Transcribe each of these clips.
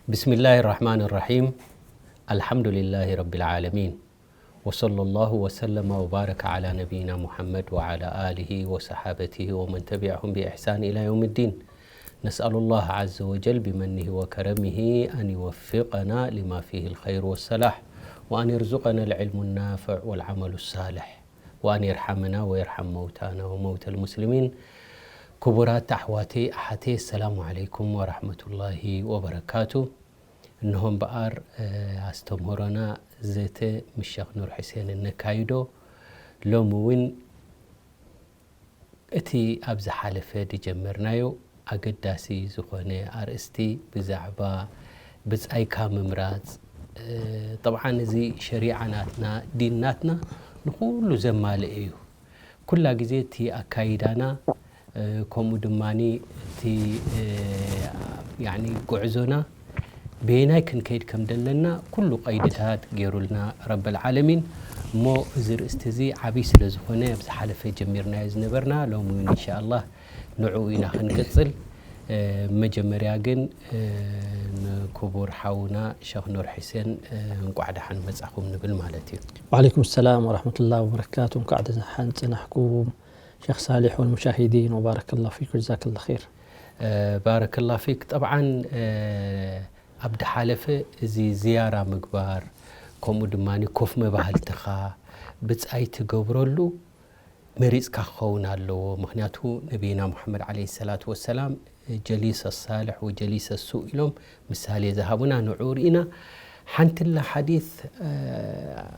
بسم الله الرحمن الرحيم. الحمد لله رب العالمين. وصلى الله وسلم وبارك على نبينا محمد وعلى آله وصحابته ومن تبعهم بإحسان إلى يوم الدين. نسأل الله عز وجل بمنه وكرمه أن يوفقنا لما فيه الخير والصلاح، وأن يرزقنا العلم النافع والعمل الصالح، وأن يرحمنا ويرحم موتانا وموتى المسلمين. ክቡራት ኣሕዋተይ ኣሓተይ፣ ኣሰላሙ ዓለይኩም ወራሕመቱላሂ ወበረካቱ። እንሆ እምበኣር፣ እ፣ ኣስተምህሮና ዘተ ምስ ሸኽ ኑር ሕሴን እነካይዶ። ሎሚ እውን እቲ ኣብ ዝሓለፈ ዝጀመርናዮ ኣገዳሲ ዝኾነ ኣርእስቲ ብዛዕባ ብጻይካ ምምራጽ፣ እ፣ ጠብዓን እዚ ሸሪዓ ናትና፣ ዲን ናትና ንኹሉ ዘማልእ እዩ። ኩላ ግዜ እቲ ኣካይዳና፣ እ፣ ከምኡ ድማኒ እቲ፣ እ፣ ያኒ ጉዕዞና በየናይ ክንከይድ ከም ዘለና ኩሉ ቀይድታት ገይሩልና ረበል ዓለሚን። እሞ እዚ ርእስቲ እዚ ዓብይ ስለ ዝኾነ ኣብ ዝሓለፈ ጀሚርናዮ ዝነበርና ሎሚ እውን ኢንሻኣላህ ንዕኡ ኢና ክንቅጽል። እ፣ መጀመርያ ግን፣ እ፣ ንክቡር ሓውና ሸኽ ኑር ሕሴን፣ እ፣ እንቋዕ ደሓን መጻኹም ንብል ማለት እዩ። ወዓለይኩም ሰላም ወራህመቱላሂ ወበረካቱ። እንኳዕ ደሓን ጸናሕኩም ሸኽ ሳሊሕ ወልሙሻሂዲን፣ ወባረከላሁ ፊክ ወጀዛከላሁ ኸይር። እ፣ ባረከላሁ ፊክ። ጠብዓን፣ እ፣ ኣብ ድሓለፈ እዚ ዝያራ ምግባር፣ ከምኡ ድማ ኮፍ መባህልትኻ ብጻይ ትገብረሉ መሪጽካ ክኸውን ኣለዎ። ምኽንያቱ ነቢይና ሙሓመድ ዓለይሂ ሰላቱ ወሰላም ጀሊሰ ሳልሕ ወጀሊሰ ሱእ ኢሎም ምሳሌ ዝሃቡና ንዑ ርኢና። ሓንትላ ሓዲስ፣ እ፣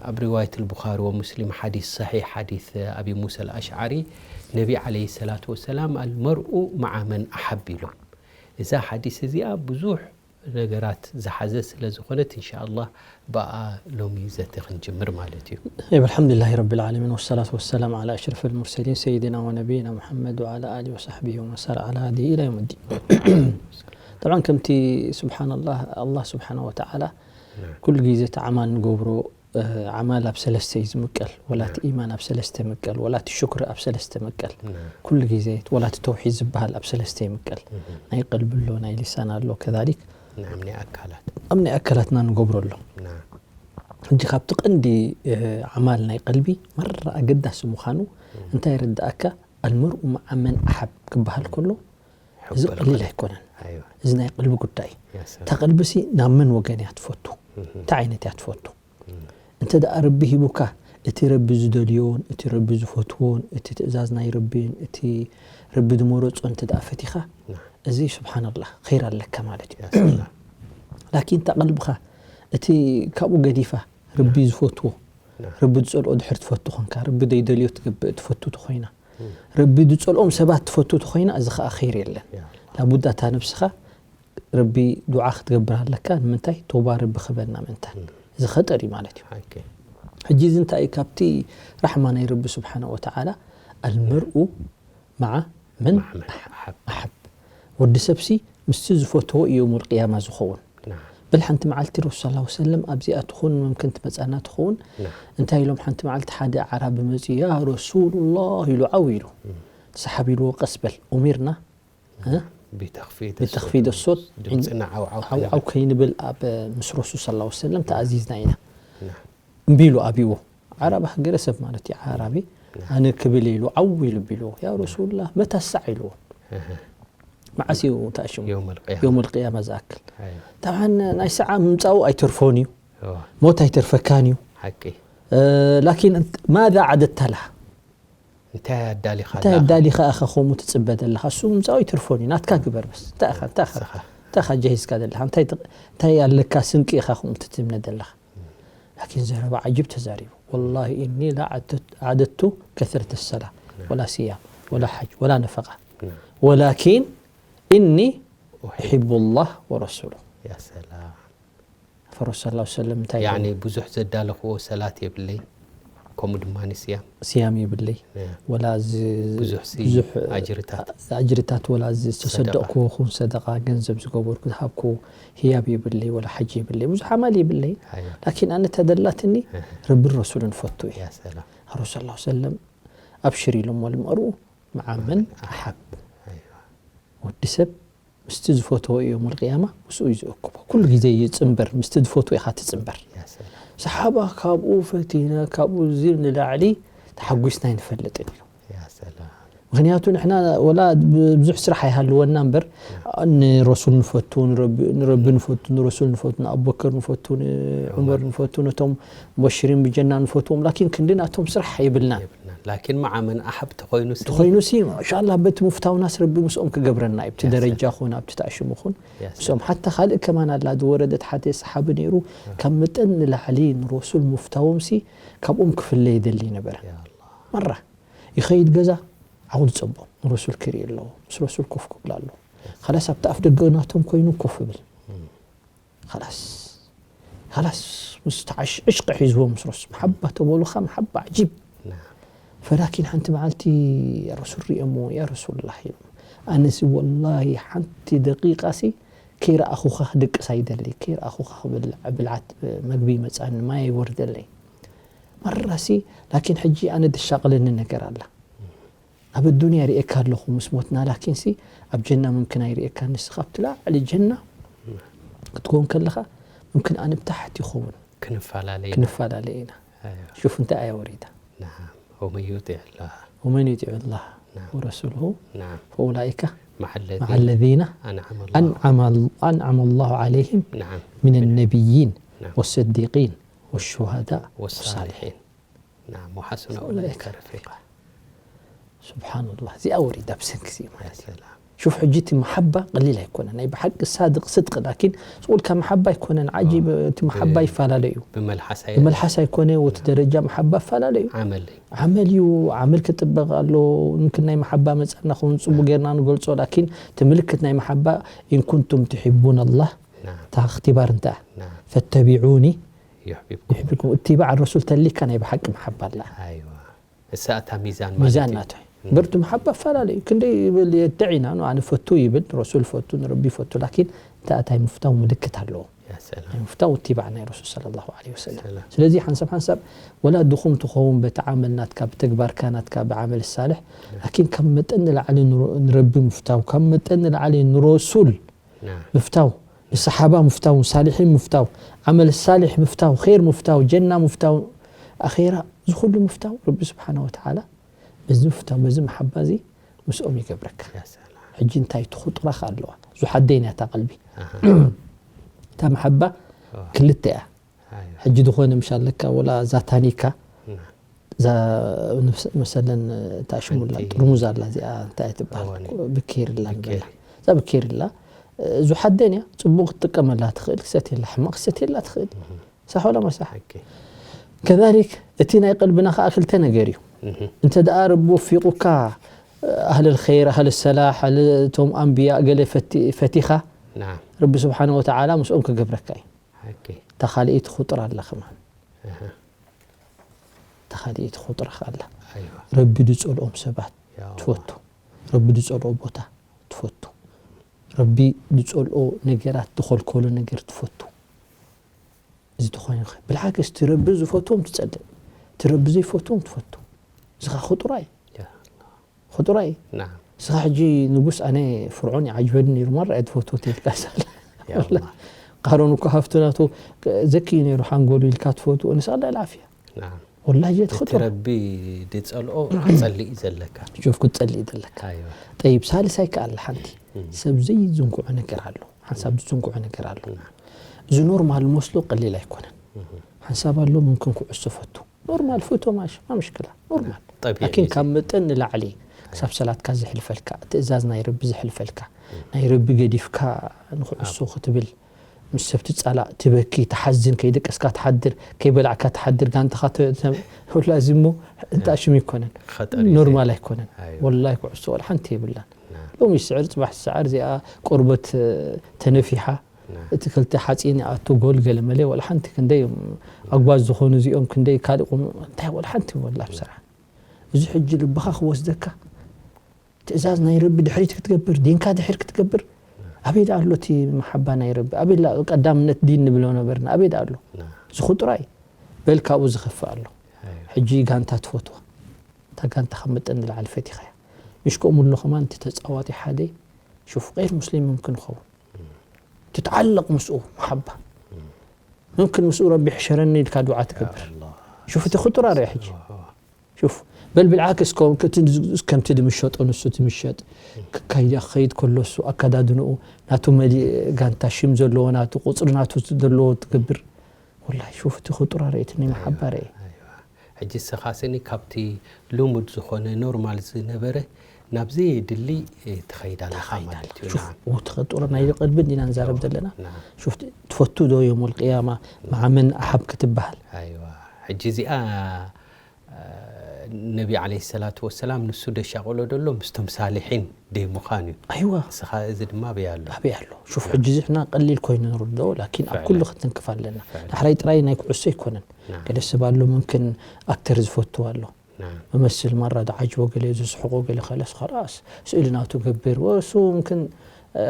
ኣብ ሪዋየት ልቡኻሪ ወሙስሊም ሓዲስ ሰሒሕ ሓዲስ ኣቢ ሙሳ ኣልኣሽዓሪ ነቢ ዓለይሂ ሰላቱ ወሰላም ኣልመርኡ መዓ መን ኣሓብ ኢሎም። እዛ ሓዲስ እዚኣ ብዙሕ ነገራት ዝሓዘ ስለ ዝኾነት ኢንሻኣላህ ብኣ ሎሚ ዘተ ክንጅምር ማለት እዩ። طيب، الحمد لله رب العالمين، والصلاة والسلام على أشرف المرسلين سيدنا ونبينا محمد وعلى آله وصحبه ومن سار على هديه إلى يوم الدين. طبعا ከምቲ ሱብሓነላህ ኣላህ ስብሓነ ወተዓላ ኩሉ ግዜ እቲ ዓማል ንገብሮ እ፣ ዓማል ኣብ ሰለስተ እዩ ዝምቀል። ወላ እቲ ኢማን ኣብ ሰለስተ ይምቀል፣ ወላ እቲ ሽክሪ ኣብ ሰለስተ ይምቀል። ኩሉ ግዜ ወላ እቲ ተውሒድ ዝበሃል ኣብ ሰለስተ ይምቀል። ናይ ቀልቢ ኣሎ፣ ናይ ሊሳን ኣሎ፣ ከዛሊክ ናም ናይ ኣካላት። ኣብ ናይ ኣካላትና ንገብሮ ኣሎ። ሕጂ ካብቲ ቀንዲ፣ እ፣ ዓማል ናይ ቀልቢ መራ ኣገዳሲ ምዃኑ እንታይ ይርድኣካ? ኣልመርኡ መዓ መን ኣሓብ ክበሃል ከሎ እዚ ቀሊል ኣይኮነን። እዚ ናይ ቀልቢ ጉዳይ እዩ። እታ ቀልቢሲ ናብ መን ወገን እያ ትፈቱ? እንታይ ዓይነት እያ ትፈቱ? እንተ ደኣ ረቢ ሂቡካ፣ እቲ ረቢ ዝደልዮን እቲ ረቢ ዝፈትዎን፣ እቲ ትእዛዝ ናይ ረቢን እቲ ረቢ ዝመረጾን እንተ ደኣ ፈቲኻ፣ እዚ ስብሓንላህ ኸይር ኣለካ ማለት እዩ። ላኪን እታ ቀልብኻ እቲ ካብኡ ገዲፋ ረቢ ዝፈትዎ፣ ረቢ ዝጸልኦ ድሕር ትፈቱ ኾንካ፣ ረቢ ዘይደልዮ ትገብእ ትፈቱ ተኾይና፣ ረቢ ዝጸልኦም ሰባት ትፈቱ ተኾይና፣ እዚ ኸኣ ኸይር የለን። ላቡዳ እታ ነብስኻ ረቢ ዱዓ ክትገብር ኣለካ። ንምንታይ? ቶባ ረቢ ክበና ምእንታን። እዚ ኸጠር እዩ ማለት እዩ። ሓቂ። ሕጂ እዚ እንታይ እዩ? ካብቲ ራሕማ ናይ ረቢ ስብሓነ ወተዓላ፣ ኣልመርኡ መዓ መን መዓ መን ኣሓብ። ኣሓብ። ወዲ ሰብሲ ምስቲ ዝፈትዎ እዩ የውሙል ቅያማ ዝኸውን። ናም። በል ሓንቲ መዓልቲ ረሱል ሰለላሁ ዐለይሂ ወሰለም ኣብዚኣ ትኹን መምክን ትመጻና ትኸውን። ናም። እንታይ ኢሎም ሓንቲ መዓልቲ ሓደ ኣዕራቢ መጺኡ፣ "ያ ረሱሉላህ" ኢሉ ዓው ኢሉ። እም። ሰሓብ ኢልዎ፣ "ቀስ በል፣ ኡሚርና፣ እ? ቢተኽፊድ ቢተኽፊድ ሶት፣ ሶት፣ ድምፅና ዓው ዓው ዓው ዓው ከይንብል ኣብ ምስ ረሱል ሰለላሁ ዐለይሂ ወሰለም ተኣዚዝና ኢና." ናም። እምቢ ኢሉ ኣብይዎ። ዓራቢ ሃገረሰብ ማለት እዩ። ዓራቢ ኣነ ክብል ኢሉ ዓው ኢሉ ቢልዎ፣ "ያ ረሱሉላህ፣ መታ ሳዕ?" ኢልዎ። እህ። መዓስ እዩ ተኣሽሙ? የውመል ቅያማ። የውመል ቅያማ ዝኣክል። ኣይ። ጠብዓን ናይ ሰዓ ምምጻኡ ኣይተርፎን እዩ። እዋ። ሞት ኣይተርፈካን እዩ። ሓቂ። እ፣ ላኪን እንት-፣ ማዛ ዓደድታ ለሃ? እንታይ ኣዳሊኻ እንታይ ኣለኻ? ኣዳሊኻ ኢኻ ከምኡ ትጽበ ዘለኻ? እሱ ምምጻኡ ኣይተርፎን እዩ። ናትካ ግበር በስ። እንታይ ኢኻ፣ እንታይ ኢኻ፣ ንስኻ። እንታይ ኢኻ ጀሂዝካ ዘለኻ? እንታይ ት-፣ እንታይ ኣለካ ስንቂ ኢኻ ከምኡ ትትምነ ዘለኻ? ላኪን ዘረባ ዓጅብ ተዛሪቡ። ወላሂ እኒ ላ ዓደት-፣ ዓደቱ ከስረት ሰላ፣ ናም። ወላ ስያም፣ ወላ ሓጅ፣ ወላ ነፈቃ። ናም። ወላኪን እኒ ኡሒብ። ኡሒቡ ላህ ወረሱሉ። ያ ሰላም። ፈረሱ ሰለላሁ ዐለይሂ ወሰለም እንታይ ያኒ ይብሉ? ብዙሕ ዘዳለኽዎ ሰላት የብለይ፣ ከምኡ ድማ ስያም። ስያም የብለይ። ያ። ወላ ዝ-፣ ብዙሕ ሲ ብዙሕ ኣጅርታት። ኣጅርታት ወላ ዝተሰደቕኩ ሰደቓ። ይኹን ሰደቓ፣ ገንዘብ ዝገበርኩ፣ ዝሃብኩ፣ ህያብ የብለይ፣ ወላ ሓጂ የብለይ፣ ብዙሕ ኣማል የብለይ። ኣያ። ላኪን ኣነ ተደላትኒ እህ። ረብን ረሱልን ፈቱ እየ። ያ ሰላም። ረሱል ሰለላሁ ዐለይሂ ወሰለም ኣብሽር ኢሎም፣ ወልመርኡ መዓ መን ኣሓብ። ኣይዋ። ወዲ ሰብ ምስቲ ዝፈተዎ እዮም ልቅያማ ምስኡ እዩ ዝእክቦ። ኩሉ ግዜ ይፅንበር፣ ምስቲ ዝፈትዎ ኢኻ ትፅንበር። ሰሓባ ካብኡ ፈቲና ካብኡ እዚ ንላዕሊ ተሓጒስና ኣይንፈልጥን እዩ። ምክንያቱ ንሕና ወላ ብዙሕ ስራሕ ኣይሃልወና እምበር ንረሱል ንፈቱ፣ ንረቢ ንፈቱ፣ ንረሱል ንፈቱ፣ ንኣቡበከር ንፈቱ፣ ንዑመር ንፈቱ፣ ነቶም ሙበሽሪን ብጀና ንፈትዎም ላኪን ክንዲ ናቶም ስራሕ የብልናን። ላኪን መዓመን ኣሓብ ተኮይኑ ተኮይኑ ሲ ማሻላ በቲ ምፍታውናስ ረቢ ምስኦም ክገብረና እዩ። ብቲ ደረጃ ኹን ኣብቲ ተኣሽሙ ኹን ምስኦም ሓታ ካልእ ከማን ኣላ ዝወረደት ሓደ ሰሓቢ ነይሩ ካብ መጠን ንላዕሊ ንረሱል ምፍታዎም ሲ ካብኦም ክፍለ ይደሊ ነበረ። መራ ይኸይድ ገዛ ዓው ዝፀቦ ንረሱል ክርኢ ኣለዎ። ምስ ረሱል ኮፍ ክብል ኣለዎ። ካላስ ኣብቲ ኣፍ ደገ ናቶም ኮይኑ ኮፍ ይብል። ካላስ ካላስ ምስ ተዓሽ ዕሽቂ ሒዝዎ ምስ ረሱል መሓባ ተበሉኻ መሓባ ዓጂብ። ፈላኪን ሓንቲ መዓልቲ ረሱል ሪኦሞ ያ ረሱሉላህ ኢሎም ኣነሲ ወላሂ ሓንቲ ደቂቃሲ ከይረኣኹኻ ክድቅስ ኣይደሊ ከይረኣኹኻ ክብል ብልዓት መግቢ ይመፃኒ ማይ ይወርደለይ መራሲ ላኪን ሕጂ ኣነ ደሻቕለኒ ነገር ኣላ ኣብ ኣዱንያ ሪኤካ ኣለኹ ምስ ሞትና ላኪንሲ ኣብ ጀና ምምክን ኣይሪኤካ ንስኻ ኣብቲ ላዕሊ ጀና ክትኮን ከለኻ ምምክን ኣነ ብታሕቲ ይኸውን ክንፈላለይ ክንፈላለይ ኢና ሹፍ እንታይ ኣያ ወሪዳ ومن يطع الله ومن يطع الله ورسوله نعم فأولئك مع مع الذين الذين أنعم الله أنعم ال- أنعم الله عليهم نعم من النبيين نعم. والصديقين والشهداء والصالحين والصالحين نعم وحسن أولئك رفيقا سبحان الله እዚኣ ወሪዳ ብሰንኪ እዚ ማለት يا سلام ሹፍ ሕጂ እቲ መሓባ ቀሊል ኣይኮነ ናይ ብሓቂ ሳድቅ ስድቂ ላኪን ስቁልካ መሓባ ኣይኮነን ዓጂብ እቲ መሓባ ይፈላለ እዩ ብመልሓስ ኣይ ብመልሓስ ኣይኮነ ወቲ ደረጃ መሓባ ይፈላለ እዩ ዓመል ዓመል እዩ ዓመል ክጥበቕ ኣሎ ምምክን ናይ መሓባ መፃና ኸውን ፅቡቅ ጌርና ንገልፆ ላኪን እቲ ምልክት ናይ መሓባ إن كنتم تحبون الله نعم እታ እክትባር እንታይ نعم ፈተቢዑኒ يحببكم ይሕብኩም እትባዕ ረሱል ተሊካ ናይ ብሓቂ መሓባ ኣላ أيوة እሳ እታ ሚዛን ማለት ሚዛን እዩ። ናቱ እምበር እቲ መሓባ ኣፈላለዩ ክንደይ ይብል የድዕ ኢና ኣነ ፈቱ ይብል ረሱል ፈቱ ንረቢ ፈቱ ላኪን እንታይ ኣታይ ምፍታው ምልክት ኣለዎ يا سلام ናይ ምፍታው እትባዕ ናይ ረሱል صلى الله عليه وسلم ሰላም። ስለዚ ሓንሳብ ሓንሳብ ወላ ድኹም ትኸውን በቲ ዓመል ናትካ ብተግባርካ ናትካ ብዓመል ሳልሕ ላኪን ካብ መጠን ንላዕሊ ንሮ- ንረቢ ምፍታው ካብ መጠን ንላዕሊ ንረሱል نعم ምፍታው ንሰሓባ ምፍታው ንሳልሒን ምፍታው ዓመል ሳልሕ ምፍታው ር ምፍታው ጀና ምፍታው ኣኼራ እዚ ኩሉ ምፍታው ረቢ ስብሓን ወተዓላ በዚ ምፍታው በዚ መሓባ እዚ ምስኦም ይገብረካ يا سلام ሕጂ እንታይ ትኹጥራኻ ኣለዋ ዙሓደይን እያ እታ ቀልቢ أها እታ መሓባ ክልተ እያ أيوة ሕጂ ዝኾነ ምሽ ኣለካ ወላ ዛታኒካ نعم እዛ ንፍስ- መሰለን ታሽሙላ ሓንቲ ጥርሙዝ ኣላ እዚኣ እንታይ ትበሃል እዋኒ። ብኬርላ ብኬሪ። ንበላ እዛ ብኬርላ ዙሓደን እያ ፅቡቅ ክትጥቀመላ ትኽእል ክሰትየላ ሕማቅ ክሰትየላ ትኽእል ሳሖላ መሳሕ حكي ከዛሊክ እቲ ናይ ቀልብና ከዓ ክልተ ነገር እዩ مهم. እንተ ደኣ ረቢ ወፊቁካ ኣህል ልኸይር ኣህል ሰላሕ ኣህል እቶም ኣንብያ ገለ ፈቲ- ፈቲኻ نعم ረቢ ስብሓን ወተዓላ ምስኦም ክገብረካ እዩ حكي እታ ካልኣይቲ ኹጥራ ኣላ ከማን أها እታ ካልኣይቲ ኹጥራ ኣላ أيوة ረቢ ዝፀልኦም ሰባት يا الله ትፈቱ ረቢ ዝፀልኦ ቦታ ትፈቱ ረቢ ዝፀልኦ ነገራት ዝኸልከሎ ነገር ትፈቱ እዚ ተኾይኑ ብልዓክስ እቲ ረቢ ዝፈትዎም ትፀልእ እቲ ረቢ ዘይፈትዎም ትፈቱ እዚ ኸዓ ኹጥራ እዩ يا ኹጥራ እዩ نعم እስኻ ሕጂ ንጉስ ኣነ ፍርዖን ይዓጅበኒ ነይሩ ማራ እየ ትፈትዎ ተይልካ ሳለ يا الله ቃሮን እኮ ሃፍቲ ናቱ ዘኪ እዩ ነይሩ ሓንጎሉ ኢልካ ትፈትዎ ንስኻ ዳ ልዓፍያ نعم ወላሂ እቲ የትኽጥሮ ረቢ ዝፀልኦ ክፀልእ እዩ ዘለካ ጆፍ ክትፀልእ ዘለካ ኣይዋ ጠይብ ሳልሳይ ከኣለ ሓንቲ ሰብ ዘይዝንግዖ ነገር ኣሎ ሓንሳብ ዝዝንግዖ ነገር ኣሎ እዚ ኖርማል መስሎ ቀሊል ኣይኮነን ሓንሳብ ኣሎ ምምክን ኩዕሶ ፈቱ ኖርማል ፎቶ ማሽ ማ ምሽክላ ኖርማል ጠቢዒ ላኪን እዩ። ካብ መጠን ንላዕሊ ክሳብ ሰላትካ ዘሕልፈልካ ትእዛዝ ናይ ረቢ ዘሕልፈልካ ናይ ረቢ ገዲፍካ ንኩዕሶ ክትብል ምስ ሰብ ትጻላእ ትበኪ ትሓዝን ከይደቀስካ ትሓድር ከይበላዕካ ትሓድር ጋንታኻ ተ- ተ- ሁላ እዚ እሞ እንጣሽም ይኮነን ኸጠር እዩ። ኖርማል ኣይኮነን ኣይዋ። ወላሂ ኩዕሶ ወላ ሓንቲ የብላን ናም። ሎሚ ስዕር ፅባሕ ዝሰዓር እዚኣ ቆርበት እ፣ ተነፊሓ ናም። እቲ ክልተ ሓፂን ይኣቱ ጎል ገለ መለ ወላ ሓንቲ ክንደይ ኣጓዝ ዝኾኑ እዚኦም ክንደይ ካልእ ቁም እንታይ ወላ ሓንቲ ወላ ብስራሕ እዚ ሕጂ ልብኻ ክወስደካ ትእዛዝ ናይ ረቢ ድሕሪት ክትገብር ዲንካ ድሕር ክትገብር ኣበይ ደኣ ኣሎ እቲ መሓባ ናይ ረቢ ኣበይ ደኣ ቀዳምነት ዲን ንብሎ ነበርና ኣበይ ደኣ ኣሎ ናም። እዚ ኹጥራይ በል ካብኡ ዝኸፍእ ኣሎ ኣይዋ። ሕጂ ጋንታ ትፈትዋ እታ ጋንታ ካብ መጠን ንላዕሊ ፈቲኻያ ምሽ ከምኡ ኣሎ ከማን እቲ ተፃዋቲ ሓደ ሹፍ፣ غير ሙስሊም ሙምክን ይኸውን። ትትዓለቕ ምስኡ መሓባ። ሙምክን ምስኡ ረቢ ሕሸረኒ ኢልካ ዱዓ ትገብር። ሹፍ፣ እቲ ክጡር ኣረያ ሕጂ። ሹፍ፣ በል ብልዓክስ ከም-፣ ከምቲ፣ ከምቲ ድምሸጦ ንሱ ትምሸጥ። ክካይድ ክኸይድ ከሎ እሱ ኣከዳድንኡ ናቱ መሊእ ጋንታ ሽም ዘለዎ ናቱ ቁጽሪ ናቱ ዘለዎ ትገብር። ወላሂ ሹፍ፣ እቲ ክጡር ኣረእትኒ መሓባ ረእየ። ሕጂ እስኻ ስኒ ካብቲ ልሙድ ዝኾነ ኖርማል ዝነበረ ናብ ዘየድሊ ትኸይድ ኣለኻ ማለት እዩ። ሹፍ፣ እቲ ክጡር ናይ ቀልቢ እንዲና ንዛረብ ዘለና። ሹፍ፣ ትፈቱ ዶ የውመል ቅያማ መዓ መን ኣሓብ ክትበሃል? ኣይዋ፣ ሕጂ እዚኣ ነቢ ዓለይሂ ሰላቱ ወሰላም ንሱ ደሻቕሎ ደሎ ምስቶም ሳሊሒን ደይ ምዃን እዩ። ኣይዋ። እስኻ እዚ ድማ ኣበይ ኣሎ? ኣበይ ኣሎ? ሹፍ፣ ሕጂ እዚ ሕና ቀሊል ኮይኑ ንርድኦ፣ ላኪን ኣብ ኩሉ ክትንክፍ ኣለና። ዳሕራይ ጥራይ ናይ ኩዕሶ ኣይኮነን። ገለ ሰብ ኣሎ ምምክን ኣክተር ዝፈቱ ኣሎ። መመስል ማራ ዝዓጅቦ ገለ ዝስሕቆ ገለ ከለስ ኸላስ ስእሊ ናቱ ገብር። ወሱ ምምክን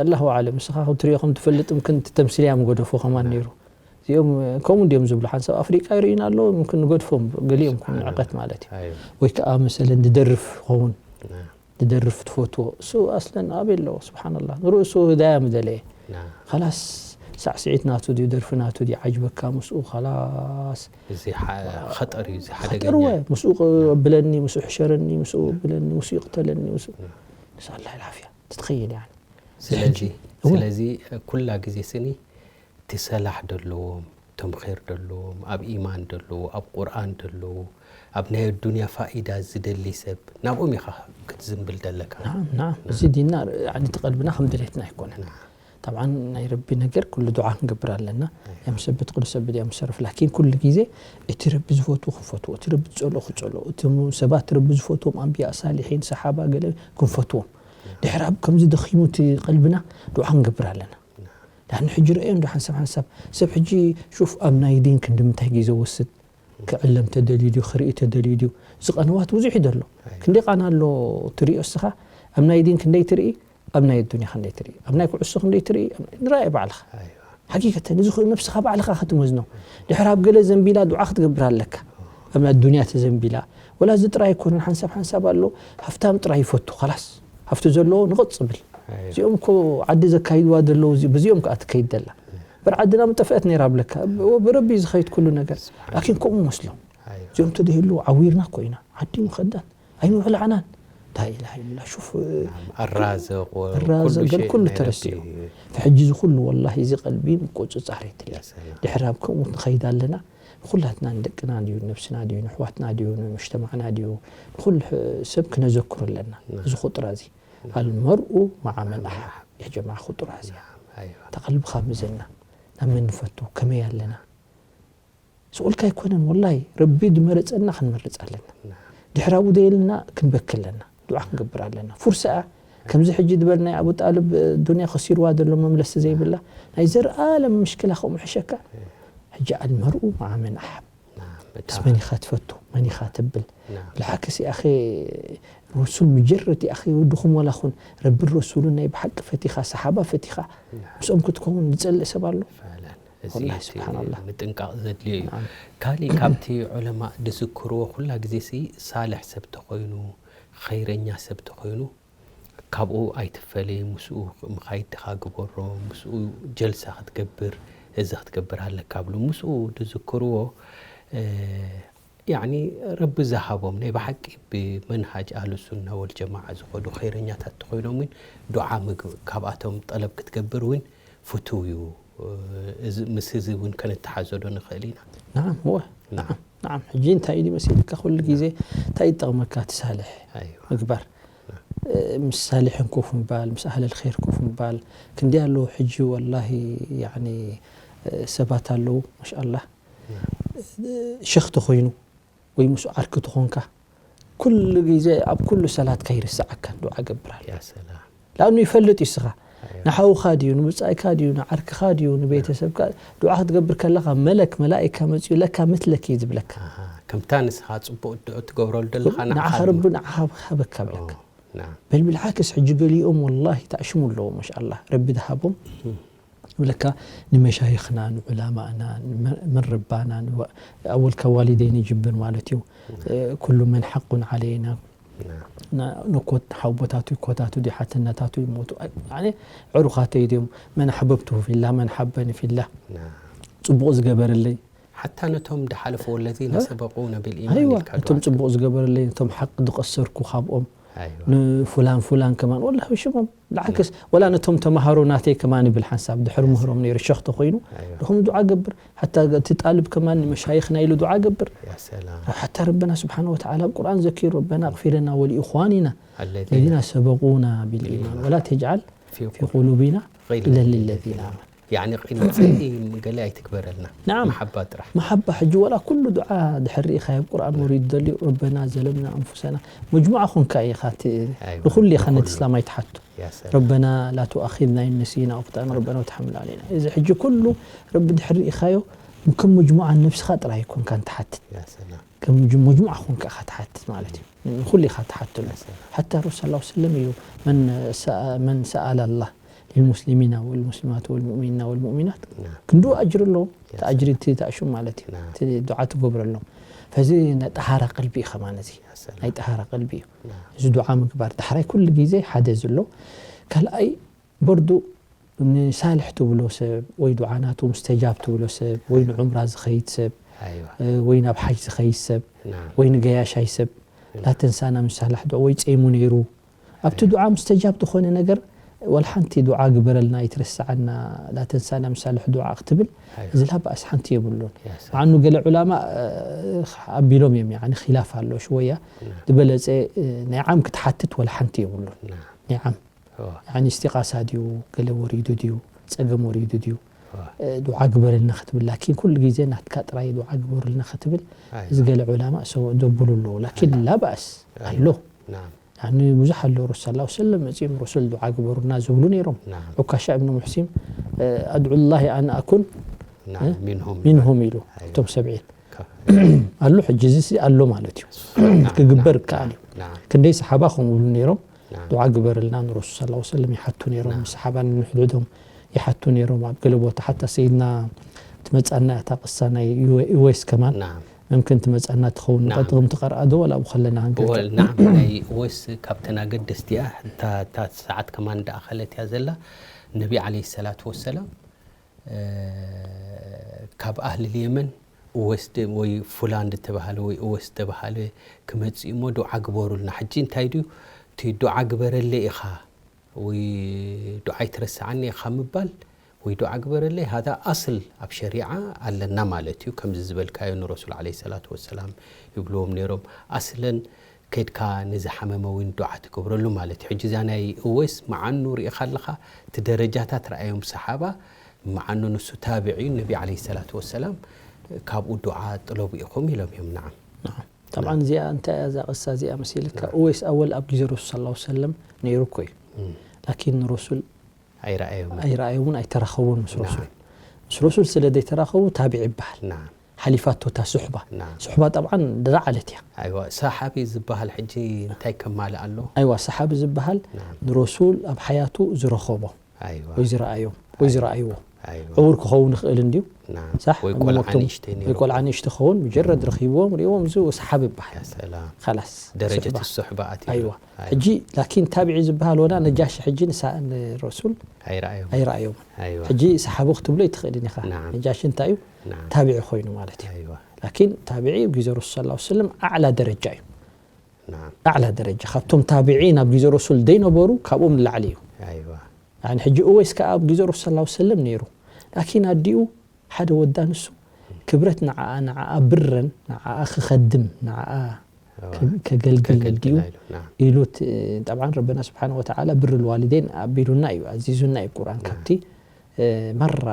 ኣላሁ ኣዕለም፣ እስኻ ክትሪኦ ከም ትፈልጥ ምምክን እቲ ተምሲልያ ምገደፎ ከማን ነይሩ። እዚኦም ከምኡ እንዲዮም ዝብሉ። ሓንሳብ ኣፍሪቃ ይርእዩና ኣለዉ፣ ምምክን ንገድፎም፣ ገሊኦም ከም ንዕቀት ማለት እዩ። ኣዩ። ወይ ከዓ መሰለን ዝደርፍ ኸውን፣ ዝደርፍ ትፈትዎ። እሱ ኣስለን ኣበይ ኣለዎ? ስብሓንላህ። ንርእሱ ህዳያ ምደለየ። ኸላስ ሳዕስዒት ናቱ ድዩ፣ ደርፊ ናቱ ድዩ፣ ዓጅበካ ምስኡ፣ ኸላስ። እዚ ሓ-፣ ኸጠር እዩ፣ እዚ ሓደገኛ ኸጠር ወ-፣ እዩ። ምስኡ ቅ-፣ ብለኒ፣ ምስኡ ሕሸረኒ፣ ምስኡ ብለኒ፣ ምስኡ ይቕተለኒ፣ ምስኡ። ንስኣላ ልዓፍያ፣ ትትኸይል፣ ያኒ። ስለዚ፣ እወ። ስለዚ ኩላ ግዜ ስኒ እቲ ሰላሕ ደለዎም፣ ተምኼር ደለዎም፣ ኣብ ኢማን ደለዉ፣ ኣብ ቁርኣን ደለዉ፣ ኣብ ናይ ኣዱንያ ፋኢዳ ዝደሊ ሰብ፣ ናብኦም ኢኻ ክትዝንብል ደለካ። ናዓም፣ ናዓም። እዚ ዲንና፣ ያኒ፣ እቲ ቀልብና ከም ድሌትና ኣይኮነን። ናዓም። ጠብዓን ናይ ረቢ ነገር ኩሉ ዱዓ ክንገብር ኣለና። ኣይ። የምሰብት ቅዱስ ሰብድ የምሰርፍ። ላኪን ኩሉ ግዜ እቲ ረቢ ዝፈትዎ ክንፈትዎ፣ እቲ ረቢ ዝጸልኦ ክንጸልኦ፣ እቲ ሙ-፣ ሰባት ረቢ ዝፈትዎም ኣንብያ፣ ሳሊሒን፣ ሰሓባ ገለ ክንፈትዎም። ድሕሪ ኣብ ከምዚ ደኺሙ እቲ ቀልብና ዱዓ ክንገብር ኣለና። ዳሕኒ ሕጂ ረእዮ እንዶ ሓንሳብ ሓንሳብ ሰብ ሕጂ ሹፍ ኣብ ናይ ዲን ክንዲ ምንታይ ግዜ ወስድ ክዕለም ተደልዩ ድዩ፣ ክርኢ ተደልዩ ድዩ? እዚ ቀነዋት ብዙሕ እዩ ዘሎ። ኣይ። ክንደይ ቃና ኣሎ ትርእዮ እስኻ? ኣብ ናይ ዲን ክንደይ ትርኢ? ኣብ ናይ ኣዱንያ ክንደይ ትርኢ? ኣብ ናይ ኩዕሶ ክንደይ ትርኢ? ኣብ ናይ፣ ንራእየ ባዕልኻ። ኣይዋ። ሓቂቀተን፣ እዚ ኹ-፣ ነብስኻ ባዕልኻ ክትመዝኖ። ድሕሪ ኣብ ገለ ዘንቢላ ዱዓ ክትገብር ኣለካ። ኣብ ናይ ኣዱንያ ተዘንቢላ። ወላ እዚ ጥራይ ኣይኮነን፣ ሓንሳብ ሓንሳብ ኣሎ፣ ሃፍታም ጥራይ ይፈቱ፣ ኸላስ። ሃፍቲ ዘለዎ ንቕጽ ብል። ኣይ። እዚኦም እኮ ዓዲ ዘካይድዋ ዘለዉ፣ እዚ-፣ በዚኦም ከኣ ትከይድ ዘላ። እምበር ዓድና ምጠፍአት ነይራ ብለካ። ብ-፣ ብረቢ እዩ ዝኸይድ ኩሉ ነገር። ስብሓን። ላኪን ከምኡ መስሎም። ኣይ። እዚኦም ተደይህሉ ዓዊርና እኮ ኢና። ዓዲ ምኸዳን። ኣይምብላዕናን። ላኢላሃ ኢላ። ሹፍ፣ ናም፣ ኣራዘቆ፣ ኣራዘ-፣ ኩሉ ገል ሸይእ ኩሉ ናይ ረቢ ተረሲዑ። እዩ። ሕጂ እዚ ኩሉ ወላሂ እዚ ቀልቢ ምቁጽጻር የድልያ። ያ ሰላም። ድሕሪ ኣብ ከምኡ ንኸይድ ኣለና። ንኹላትና ንደቅና ድዩ፣ ንነብስና ድዩ፣ ንኣሕዋትና ድዩ፣ ንሙጅተማዕና ድዩ፣ ንኹሉ ሕ-፣ ሰብ ክነዘክሮ ኣለና። ናም። እዚ ኹጥራ እዚ። ናም። ኣልመርኡ መዓ መን ኣሓብ። ያ ጀማዓ ኹጥራ እዚ። ናም። ኣይዋ። እታ ቀልብኻ ምዘና። ናብ መን ንፈቱ፣ ከመይ ኣለና? ስቑልካ ኣይኮነን ወላሂ፣ ረቢ ድመረጸና ክንመርጽ ኣለና። ናም። ድሕሪ ኣብኡ ደየልና ክንበኪ ኣለና። ዱዓ ክንገብር ኣለና። ፉርሳ እያ። ከምዚ ሕጂ ድበል ናይ ኣቡ ጣልብ ዱንያ ከሲርዋ ዘሎ መምለሲ ዘይብላ። ናይ ዘርኣለም ምሽክላ ከምኡ ሕሸካ። ሕጂ ኣልመርኡ መዓ መን ኣሓብ። ናም፣ ምስ በጣም። መን ኢኻ ትፈቱ? መን ኢኻ ተብል? ናም። ብልሓክስ ኣኸ ረሱል ምጀረት ኣኸ ወድኹም ወላ ኹን ረብን ረሱልን ናይ ብሓቂ ፈቲኻ፣ ሰሓባ ፈቲኻ፣ ናም። ምስኦም ክትከውን ዝጸልእ ሰብ ኣሎ? ፈለን። እዚ ወላሂ እቲ ስብሓንላህ። ምጥንቃቕ ዘድልዮ እዩ። ናም። ካሊእ ካብቲ ዑለማእ ዝዝክርዎ ኩላ ግዜ ሲ ሳልሕ ሰብ ተኾይኑ፣ ኸይረኛ ሰብ ተኾይኑ፣ ካብኡ ኣይትፈለይ፣ ምስኡ ምኻይድ ድኻ ግበሮ፣ ምስኡ ጀልሳ ክትገብር፣ እዚ ክትገብር ኣለካ ብሉ። ምስኡ ዝዝክርዎ፣ እ፣ ያዕኒ ረቢ ዝሃቦም ናይ ብሓቂ ብመንሃጅ ኣህሉ ሱና ወል ጀማዓ ዝኸዱ ኸይረኛታት ተኾይኖም እውን ዱዓ ምግብ-፣ ካብኣቶም ጠለብ ክትገብር እውን ፍቱው እዩ። እዚ፣ ምስ እዚ እውን ከነተሓዞ ዶ ንኽእል ኢና? ናዓም፣ እወ። ናዓም። ናዓም፣ ናዓም። ሕጂ እንታይ እዩ መሲልካ ኩሉ ግዜ እንታይ ይጠቕመካ እቲ ሳልሕ ኣይዋ። ምግባር? እ፣ ምስ ሳልሕን ኮፍ ምባል፣ ምስ ኣህለል ኸይር ኮፍ ምባል። ክንደይ ኣለዉ ሕጂ ወላሂ፣ ያዕኒ፣ እ፣ ሰባት ኣለዉ፣ ማሻኣላህ። እ፣ ሸኽ ተኾይኑ ወይ ምስኡ ዓርኪ ተኾንካ፣ ኩሉ ግዜ ኣብ ኩሉ ሰላትካ ይርስዓካን ዱዓ ገብር ኣሎ። ያ ሰላም። ላእኑ ይፈልጥ እዩ እስኻ። ኣዮ። ንሓውኻ ድዩ፣ ንብጻይካ ድዩ፣ ንዓርክኻ ድዩ፣ ንቤተሰብካ ዱዓ ክትገብር ከለኻ መለክ፣ መላኢካ መጺኡ ለካ ምትለክ እዩ ዝብለካ። ኣሃ፣ ከምታ ንስኻ ጽቡቕ ድዑ ትገብረሉ ዘለኻ ንዓኻ ንዓኻ ረቢ ድዩ? ንዓኻ ሃበካ ብለካ። ኦ፣ ናም። በል ብልዓክስ ሕጂ ገሊኦም ወላሂ ተኣሽሙ ኣለዉ፣ ማሻኣላህ፣ ረቢ ዝሃቦም። እም። ይብለካ፣ ንመሻይኽና፣ ንዑላማእና፣ ንመ-፣ መን ረባና፣ ንወ-፣ ኣወልካ ዋሊደይን ይጅብር ማለት እዩ። እ፣ ኩሉ መን ሓቁን ዓለይና፣ ና- ና- ንኮት ሓቦታቱ ይኮታቱ ድዩ ሓትነታቱ ይሞቱ ኣይ- ያኔ ዕሩኻተይ ድዮም መን ኣሕበብትሁ ፊላ መን ሓበኒ ፊላ ናም ጽቡቕ ዝገበረለይ ሓታ ነቶም ድሓለፉ ወለዚነ ሰበቁነ ቢልኢማን ኣይዋ ኢልካ እቶም ዱዓ ጽቡቕ ዝገበረለይ ነቶም ሓቂ ዝቐሰርኩ ካብኦም ኣይዋ ንፉላን ፉላን ከማን ወላ ሽሞም ብዓክስ ወላ ነቶም ተማሃሮ ናተይ ከማን ይብል ሓንሳብ ድሕሪ ምህሮም ነይሩ ሸኽ ተኾይኑ ኣይዋ ድኹም ዱዓ ገብር ሓታ እቲ ጣልብ ከማን ንመሻይኽና ኢሉ ዱዓ ገብር ያ ሰላም ሓታ ረበና ስብሓን ወተዓላ ኣብ ቁርኣን ዘኪሩ ረበና ኣቕፊር ለና ወሊኢኽዋኒና ኣለዚ ለዚና ሰበቁና ቢልኢማን ወላ ተጅዓል ፊ ፊ ቁሉቢና غل ኢለ ልለዚና ኣመን ያኒ ቂል መጽኢ ገለ ኣይትግበረልና ናም። መሓባ ጥራሕ መሓባ ሕጂ ወላ ኩሉ ዱዓ ድሕር ርኢኻ ኣብ ቁርኣን ወሪዱ ደልዩ ረበና ዘለምና ኣንፉሰና መጅሙዓ ኮንካ ኢኻ እቲ ኣይዋ፣ ንኹሉ ኢኻ ነቲ ንኹሉ። እስላማይ ትሓቱ ያ ሰላም። ረበና ላ ቱኣኺዝና ኢን ነሲና ኣው ኣኽጠእና ረበና ወተሓምል ዓለይና እዚ ሕጂ ኩሉ ረቢ ድሕር ርኢኻዮ ከም መጅሙዓ ንነብስኻ ጥራይ ኣይኮንካን ትሓትት ያ ሰላም። ከም መጅ- መጅሙዓ ኮንካ ኢኻ ትሓትት ማለት እዩ ንኹሉ ኢኻ ትሓትሉ ያ ሰላም። ሓታ ረሱል ላ ሰለም ኢሉ መን ሰ- መን ሰኣለ ኣላህ ልልሙስሊሚና ወልሙስሊማት ወልሙእሚኒና ወልሙእሚናት ና። ክንዱ ኣጅሪ ኣለዎ ያ እቲ ኣጅሪ ሰላም። እቲ ተኣሹም ማለት እዩ ና። እቲ ዱዓ ትገብረሎም ፈዚ ናይ ጠሃራ ቀልቢ እዩ ከማን እዚ ያ ሰላም። ናይ ጠሃራ ቀልቢ እዩ ና። እዚ ዱዓ ምግባር ዳሕራይ ኩሉ ግዜ ሓደ ዘሎ ካልኣይ በርዱ ንሳልሕ ትብሎ ሰብ ወይ ዱዓ ናቱ ሙስተጃብ ትብሎ ሰብ ወይ ንዑምራ ዝኸይድ ሰብ ኣይዋ እ፣ ወይ ናብ ሓጅ ዝኸይድ ሰብ ና። ወይ ንገያሻይ ሰብ ላተንሳና ምሳላሕ ዱዓ ወይ ጸይሙ ነይሩ ኣብቲ ዱዓ ሙስተጃብ ዝኾነ ነገር ወላ ሓንቲ ዱዓ ግበረልና ይትረስዓና ላተንሳና ምሳልሕ ዱዓ ክትብል ኣይዋ እዚ ላባእስ ሓንቲ የብሉን ያ ሰላም። መዓኑ ገለ ዑላማ እ፣ ኣቢሎም እዮም ያኒ ኺላፍ ኣሎ ሽወያ ና። ዝበለጸ እ፣ ናይ ዓም ክትሓትት ወላ ሓንቲ የብሉን ና። ናይ ዓም ኦ፣ ያኒ እስቲቃሳ ድዩ ገለ ወሪዱ ድዩ ጸገም ወሪዱ ድዩ ኦ፣ እ፣ ዱዓ ግበረልና ክትብል ላኪን ኩሉ ግዜ ናትካ ጥራይ ዱዓ ግበሩልና ክትብል ኣይ፣ እዚ ገለ ዑላማ ሰው ዘብሉ ኣለዉ ላኪን ላባእስ ኣሎ ና። ያኒ ብዙሕ ኣሎ ረሱል ላ ሰለም መጺኦም ረሱል ዱዓ ግበሩና ዝብሉ ነይሮም ና። ዑካሻ እብኑ ሙሕሲም እ፣ ኣድዑ ላሂ ኣን ኣኩን ና። እ? ሚንሁም ሚንሁም ኢሉ ኣይዋ። እቶም ሰብዒን ከ- ኣሎ ሕጂ እዚ ኣሎ ማለት እዩ ና። ክግበር ና። ይከኣል እዩ ና። ክንደይ ሰሓባ ከምኡ ይብሉ ነይሮም ና። ዱዓ ግበርልና ንረሱል ስ ሰለም ይሓቱ ነይሮም ና። ምስ ሰሓባ ንሕድሕዶም ይሓቱ ነይሮም ኣብ ገለ ቦታ ሓታ ሰይድና ትመፃና እታ ቅሳ ናይ ዩ- ዩወይስ ከማን ና። መምክን ትመፃና ትኸውን ና። ቀጥቕም ትቐርኣ ዶ ወላ ኣብኡ ከለና ክንገልፀ ወል ናም ናይ ወይስ ካብተን ኣገደስቲ እያ እታ እታ ሰዓት ከማን እንዳኣኸለት እያ ዘላ ነቢ ዓለይሂ ሰላቱ ወሰላም እ፣ ካብ ኣህሊ የመን እወስ ድ- ወይ ፉላን ዝተባሃለ ወይ እወስ ዝተባሃለ ክመፅእ እሞ ዱዓ ግበሩልና ሕጂ እንታይ ድዩ እቲ ዱዓ ግበረለ ኢኻ ወይ ዱዓ ይትረስዓኒ ኢኻ ምባል ወይ ዱዓ ግበረለይ ሃዛ ኣስል ኣብ ሸሪዓ ኣለና ማለት እዩ ከምዚ ዝበልካዮ ንረሱል ዓለይሂ ሰላቱ ወሰላም ይብልዎም ነይሮም ኣስለን ከድካ ንዝሓመመ እውን ዱዓ ትገብረሉ ማለት እዩ ሕጂ እዛ ናይ እወይስ መዓኑ ርኢኻ ኣለኻ እቲ ደረጃታት ረኣዮም ሰሓባ መዓኑ ንሱ ታብዕ እዩ ነቢ ዓለይሂ ሰላቱ ወሰላም ካብኡ ዱዓ ጥለቡ ኢኹም ኢሎም እዮም ናዓም طبعا እዚኣ እንታይ እያ እዛ ቅሳ እዚኣ መሲልካ እወይስ ኣወል ኣብ ግዜ ረሱል ስ ሰለም ነይሩ እኮ እዩ ላኪን ንረሱል ኣይረኣዮም ኣይረኣዮምን ኣይተራኸቡን ምስ ረሱል ምስ ረሱል ስለ ዘይተራኸቡ ታቢዕ ይበሃል ናም ሓሊፋቶ እታ ሱሕባ ናም ሱሕባ ጠብዓን ዝለዓለት እያ ኣይዋ ሰሓቢ ዝበሃል ሕጂ እንታይ ከማልእ ኣሎ ኣይዋ ሰሓቢ ዝበሃል ናም ንረሱል ኣብ ሓያቱ ዝረኸቦ ኣይዋ ወይ ዝረኣዮም ወይ ዝረኣይዎ ኣይዋ ዕውር ክኸውን ይኽእል እንድዩ ናም ሳሕ ወይ ቆልዓ ሞቶም- ንእሽተይ ነይሩ ወይ ቆልዓ ንእሽተ ክኸውን ሙጀረድ ረኺብዎም ሪእዎም እዚ ሰሓቢ ይበሃል ያ ሰላም ካላስ ደረጀት ሱሕባ። ሱሕባ ኣትዩ ኣይዋ ኣይ- ሕጂ ላኪን ታቢዒ ዝበሃል ወላ ነጃሽ ሕጂ ንሳ- ንረሱል ኣይረኣዮም ኣይረኣዮምን ኣይዋ ሕጂ ሰሓቢ ክትብሎ ይትኽእልን ኢኻ ናም። ነጃሽ እንታይ እዩ ናም ታቢዒ ኮይኑ ማለት እዩ ኣይዋ ላኪን ታቢዒ ኣብ ግዜ ረሱል ስ ሰለም ኣዕላ ደረጃ እዩ ናም ኣዕላ ደረጃ ካብቶም ታቢዒን ኣብ ግዜ ረሱል ዘይነበሩ ካብኦም ንላዕሊ እዩ ኣይዋ ያኒ ሕጂ እወይስ ከዓ ኣብ ግዜ ረሱል ስ ሰለም ነይሩ ላኪን ኣዲኡ ሓደ ወዳ ንሱ ክብረት ንዓኣ ንዓኣ ብረን ንዓኣ ክኸድም ንዓኣ ከ- ከገልግል ከገልግል ድዩ ኢሉ፣ ናም። ኢሉ ት- ጠብዓን ረበና ስብሓን ወተዓላ ብር ልዋሊዴን ኣቢሉና እዩ ኣዚዙና እዩ ቁርኣን ካብቲ እ፣ መራ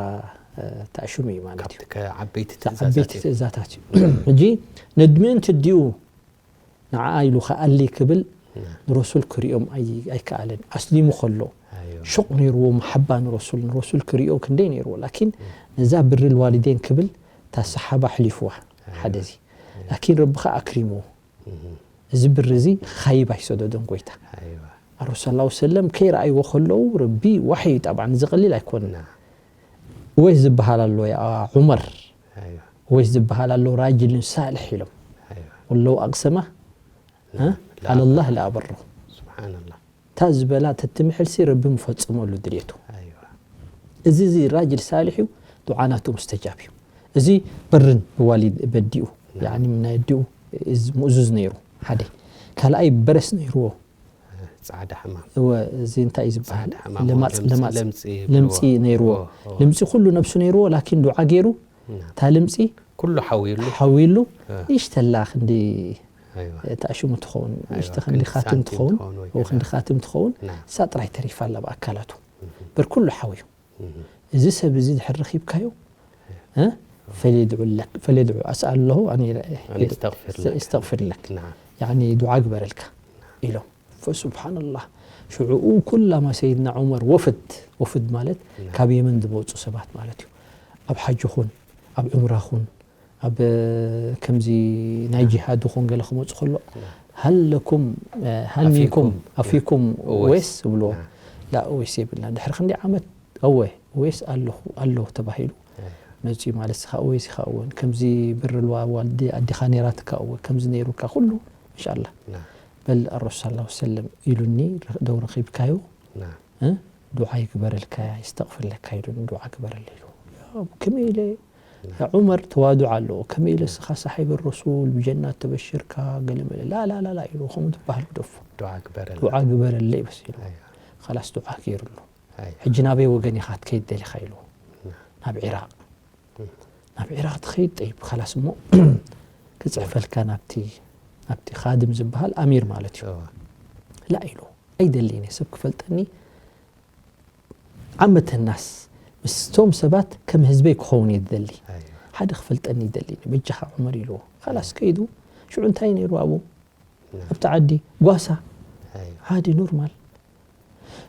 እ፣ ተኣሹም እዩ ማለት እዩ ካብቲ ከዓበይቲ ዓበይቲ ትእዛዛት እዩ። ትእዛታት እዩ ሕጂ ነድምእን ትዲኡ ንዓኣ ኢሉ ከኣሊ ክብል ንረሱል ክሪኦም ኣይ- ኣይከኣለን ኣስሊሙ ከሎ ኣዮ። ሹቕ ነይርዎ መሓባ ንረሱል ንረሱል ክሪኦ ክንደይ ነይርዎ ላኪን ነዛ ብሪ ልዋሊዴን ክብል እታ ሰሓባ ኣሕሊፍዋ ሓደ እዚ ላኪን ረቢ ከኣ ኣክሪምዎ እዚ ብሪ እዚ ኻይብ ኣይሰደዶን ጎይታ ኣይዋ። ኣረሱ ስ ሰለም ከይረኣይዎ ከለዉ ረቢ ዋሕይ ጣብዓን እዚ ቀሊል ኣይኮንና ና። ወይስ ዝበሃል ኣሎ ያ ዑመር ኣይዋ። ወይስ ዝበሃል ኣሎ ራጅልን ሳልሕ ኢሎም ኣይዋ። ወለው ኣቅሰማ እ? على الله لأبره. ስብሓንላ እታ ዝበላ ተትምሕልሲ ረቢ ምፈጽመሉ ድልየቱ። ኣይዋ እዚ እዚ ራጅል ሳሊሕ እዩ። ዱዓ ናቱ ሙስተጃብ እዩ። እዚ በርን ብዋሊድ በዲኡ ያኒ ናይ ኣዲኡ እዚ ሙእዙዝ ነይሩ ሓደ። ካልኣይ በረስ ነይርዎ። ፃዕዳ ሕማም እወ እዚ እንታይ እዩ ዝበሃል? ፃዕዳ ሕማም ለማፅ ለምፂ- ለማፅ ለምፂ ለምፂ ይብልዎ። ነይርዎ። እወ፣ እወ። ለምፂ ኩሉ ነብሱ ነይርዎ ላኪን ዱዓ ገይሩ ና። እታ ለምፂ ኩሉ ሓዊሉ ሓዊሉ እ። ይሽተላ ክንዲ ኣይዋ ተኣሽሙ ትኸውን ኣይዋ፣ ይሽተ ክንዲ ክንዲ ካትም ሳንቲም ትኸውን ትኸውን ወይ ወይ ክንዲ ገለ። ካትም ትኸውን ና። እሳ ጥራይ ተሪፋ ኣላ ብኣካላቱ እህ፣ በር ኩሉ ሓውዩ እህ። እዚ ሰብ እዚ ድሕር ረኺብካዮ እ? ፈሊድዑ ለክ ፈሊድዑ ኣስኣል ኣለኹ ኣነ ኣነ ይስተግፊር ለክ። ይስተግፊር ለክ ና። ያኒ ዱዓ ግበረልካ ኢሎም ፈስብሓንላህ ሽዑኡ ኩላማ ሰይድና ዑመር ወፍድ ወፍድ ማለት ና። ካብ የመን ዝመፁ ሰባት ማለት እዩ ኣብ ሓጅ ኹን ኣብ ዑምራ ኹን ኣብ ከምዚ ናይ ጂሃድ ኹን ገለ ክመፁ ከሎ ሀለኩም ሀል ሚንኩም ኣፊኩም ኣፊኩም እወይስ? ወይስ ይብልዎ ና። ላ ወይስ የብልና ድሕሪ ክንዲ ዓመት እወ ወይስ ኣለኹ ኣለኹ ተባሂሉ መፂኡ ማለት ስኻ እወይስ ኢኻ እወ ከምዚ ብርልዋ ዋልዲ ኣዲኻ ነይራትካ እወ ከምዚ ነይሩካ ኩሉ እንሻላ ና። በል ኣረሱ ስ ሰለም ኢሉኒ ደው ረኺብካዮ ና። እ? ዱዓ ይግበረልካ ይስተቕፍለካ ኢሉኒ ዱዓ ግበረለ ኢሉ ከመይ ኢለ ዑመር ተዋዱዕ ኣለዎ ከመይ ኢለ ስኻ ሳሒብ ረሱል ብጀናት ተበሽርካ ገለመለ ላላላላ ኢሉ ከምኡ ትበሃል ግደፎ ዱዓ ግበረልና ዱዓ ግበረለይ በስ ኢሉ ኣይዋ ካላስ ዱዓ ገይሩሉ ኣይዋ ሕጂ ናበይ ወገን ኢኻ ትከይድ ደሊኻ ኢሉ ናብ ዒራቕ ናብ ዒራቕ ትኸይድ ጠይብ ካላስ እሞ ክፅሕፈልካ ናብቲ ናብቲ ካድም ዝበሃል ኣሚር ማለት እዩ እዋ ላ ኢሉ ኣይደልይን እየ ሰብ ክፈልጠኒ ዓመተናስ ምስቶም ሰባት ከም ህዝበይ ክኸውን እየ ዝደሊ ኣይዋ ሓደ ክፈልጠኒ ይደሊ በጃኻ ዑመር ኢልዎ ካላስ ከይዱ ሽዑ እንታይ ነይሩ ኣብኡ ና። ኣብቲ ዓዲ ጓሳ ኣይዋ ዓዲ ኖርማል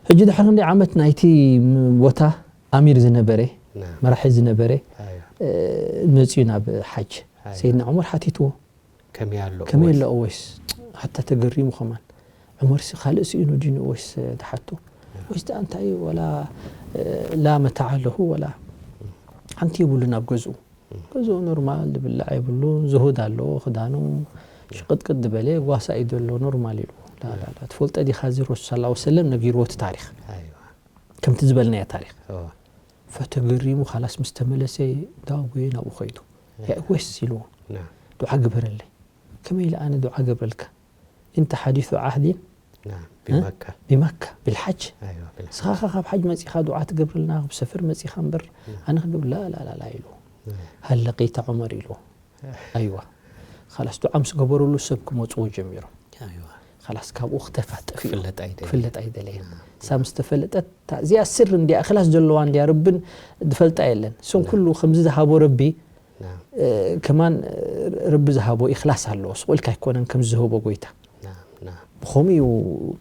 ሕጂ ድሕሪ ክንደይ ዓመት ናይቲ ም- ቦታ ኣሚር ዝነበረ ና። መራሒ ዝነበረ ኣይዋ እ፣ መፅኡ ናብ ሓጅ ኣይዋ ሰይድና ዑመር ሓቲትዎ ከመይ ኣሎ ከመይ እወይስ? ኣሎ እወይስ ሓታ ተገሪሙ ከማን ዑመር ሲ ካልእ ስኢኑ ድዩ እወይስ ተሓቶ ወይስ ደኣ እንታይ ወላ እ፣ ላ መታዓ ኣለኹ ወላ ሓንቲ የብሉን ኣብ ገዝኡ ገዝኡ ኖርማል ዝብላዕ የብሉን ዝሁድ ኣለዎ ክዳኑ ሽቅጥቅጥ ዝበለ ጓሳ እዩ ዘሎ ኖርማል ኢሉ ላላላ ትፈልጦ ዲኻ እዚ ረሱል ስ ሰለም ነጊርዎ እቲ ታሪክ ኣይዋ ከምቲ ዝበልናዮ ታሪክ እዋ ፈተገሪሙ ካላስ ምስ ተመለሰ ዳጉየ ናብኡ ከይዱ ያእወስ ኢልዎ ና። ዱዓ ግበረለይ ከመይ ኢለ ኣነ ዱዓ ገብረልካ እንተ ሓዲሱ ዓህዲን ና። ብመካ ብመካ ብልሓጅ ኣይዋ ብላ ስኻኻ ካብ ሓጅ መፂኻ ዱዓ ትገብርልና ካብ ሰፈር መፂኻ እምበር ኣነ ክገብር ላላላላ ኢሉ ሃለቂታ ዑመር ኢሉ ኣይዋ ካላስ ዱዓ ምስ ገበረሉ ሰብ ክመፅዎ ጀሚሮም ኣይዋ ካላስ ካብኡ ክተፋ ጠፊኡ ክፍለጥ ኣይደልን። ክፍለጥ ኣይደለየን እሳ ምስ ተፈለጠት እታ እዚኣ ስር እንዲያ ክላስ ዘለዋ እንዲያ ረብን ዝፈልጣ የለን እሶም ኩሉ ከምዚ ዝሃቦ ረቢ ና። እ፣ ከማን እ፣ ረቢ ዝሃቦ ኢክላስ ኣለዎ ስቑልካ ኣይኮነን ከምዚ ዝህቦ ጎይታ ና። ና። ብኸምኡ እዩ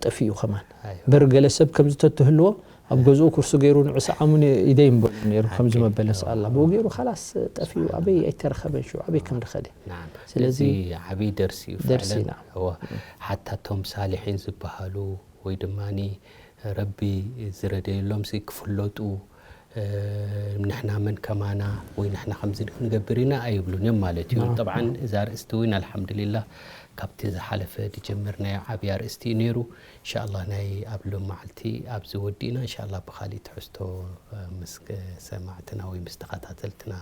ጠፊኡ ከማን ኣይዋ በር ገለ ሰብ ከምዚ ተትህልዎ ኣብ ገዝኡ ኩርሲ ገይሩ ንዑ ሰዓሙኒ ኢደይ ምበሉ ነይሩ ከምዚ ሓቂ። መበለስ ኣላ ብኡ ገይሩ ካላስ ጠፊኡ ኣበይ ኣይተረኸበን ሽዑ ኣበይ ከም ድኸደ ናም ስለዚ እዚ ዓብዪ ደርሲ እዩ ደርሲ ፍዕለን ናም። እወ ሓታ እቶም ሳልሒን ዝበሃሉ ወይ ድማ ረቢ ዝረደየሎም ሲ ክፍለጡ እ፣ ንሕና መን ከማና ወይ ንሕና ከምዚ ክንገብር ኢና ኣይብሉን እዮም ማለት እዩ ናም። ጠብዓን እዛ ርእስቲ እውን ኣልሓምዱሊላ ካብቲ ዝሓለፈ ዝጀመርናዮ ዓብዪ ኣርእስቲ እዩ ነይሩ እንሻላ ናይ ኣብ ሎም መዓልቲ ኣብዚ ወዲእና እንሻላ ብካሊእ ትሕዝቶ እ፣ ምስ ሰማዕትና ወይ ምስ ተኸታተልትና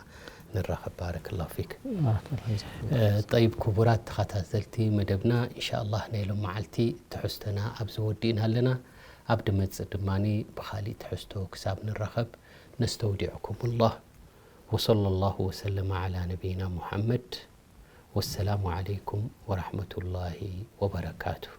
ንራኸብ ባረክ ላሁ ፊክ ባረክ ላሁ ፊክ። እ፣ ጠይብ ክቡራት ተኸታተልቲ መደብና እንሻላ ናይ ሎም መዓልቲ ትሕዝቶና ኣብዚ ወዲእና ኣለና ኣብ ድመፅእ ድማ ብኻሊእ ትሕዝቶ ክሳብ ንራኸብ ነስተውዲዕኩም ላህ وصلى الله وسلم على نبينا محمد والسلام عليكم ورحمة الله وبركاته